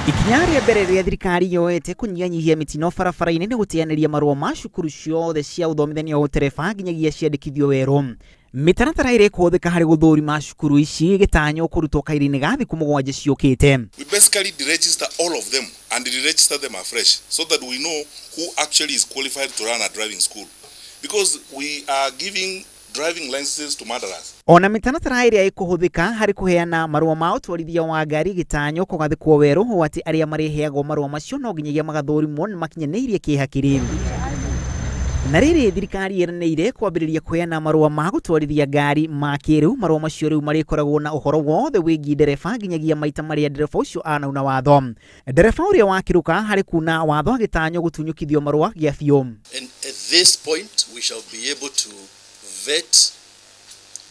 Ikinya rĩa mbere rĩrĩa thirikari yoete kũnyihanyihia mĩtino barabara-inĩ nĩ gũteanĩria marũa ma cukuru ciothe cia ũthomithania wa ũtereba nginyagia ciandĩkithio werũ. Mĩtaratara ĩrĩa ĩkũhũthĩka harĩ gũthũrima cukuru ici gĩtanywo kũrutwo kahinda-inĩ ga thikũ 7 ciũkĩte. We basically deregister all of them and re-register them afresh so that we know who actually is qualified to run a driving school, because we are giving driving licenses to murderers. Ona mĩtaratara ĩrĩa ĩkũhũthĩka harĩ kũheana marũa ma ũtwarithia wa ngari gĩtanywo kũgathĩkwo werũ ũũ atĩ arĩa marĩheagwo marũa macio no nginyagia magathũrimwo nĩ makinyanĩirie kĩhakiri. Na rĩrĩ thirikari ĩranĩire kwambĩrĩria kũheana marũa ma gũtwarithia ngari ma kĩrĩu. Marũa macio rĩu marĩkoragwo na ũhoro wothe wĩgiĩ ndereba nginyagia maita marĩa ndereba ũcio anauna watho. Ndereba ũrĩa wakĩrũka harĩ kuna watho agĩtanywo gũtunyũkithio marũa gĩa biũ. And at this point we shall be able to vet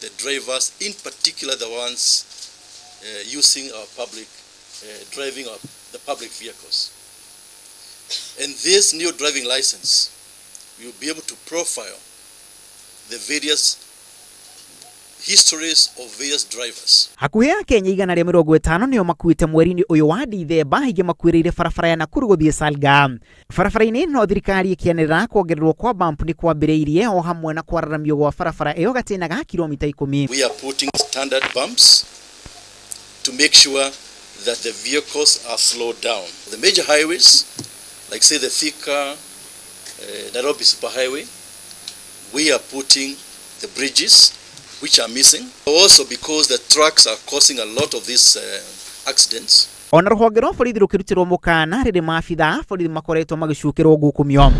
the drivers, in particular the ones using our public, driving the public vehicles. And this new driving license, we will be able to profile the various histories of various drivers. Hakuhĩ Akenya 150 nĩo makuĩte mweri-inĩ ũyũ wa Dithemba, aingĩ makuĩrĩire barabara ya Nakuru gũthiĩ Salga. Barabara-inĩ ĩno thirikari ĩkĩanĩrĩra kuongererwo kwa bump nĩ kwambĩrĩirie o hamwe na kwararamio gwa barabara ĩyo gatĩna ga kilomita 10. We are putting standard bumps to make sure that the vehicles are slowed down. The major highways, like say the Thika, Nairobi Superhighway, we are putting the bridges which are missing. Also because the trucks are causing a lot of these accidents. Ona rũhonge rwa borithi rũkĩrutĩrwo mũkana rĩrĩ maabitha borithi makoretwo magĩcukĩrwo ngukumio.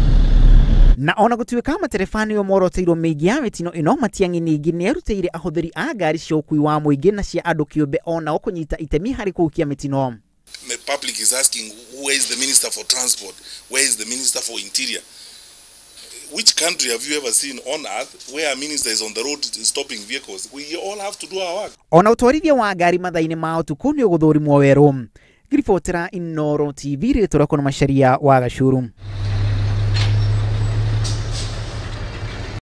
Na ona gũtuĩka matereba nĩo moroteirwo mĩingĩ ya mĩtino ĩno, Matiang'i ningĩ nĩerutĩire ahũthĩri a ngari cia ũkuui wa mũingĩ na cia andũ kĩũmbe onao kũnyita itemi harĩ kũhukia mĩtino. The public is asking, where is the minister for transport? Where is the minister for interior? Which country have you ever seen on earth where a minister is on the road stopping vehicles? We all have to do our work. Ona ũtwarithia wa ngari mathaa-inĩ ma ũtukũ nĩ ũgũthũrimwo werũ. Ngiribotera Inooro TV rĩtwa rĩakwa nĩ Macharia wa Gacuru.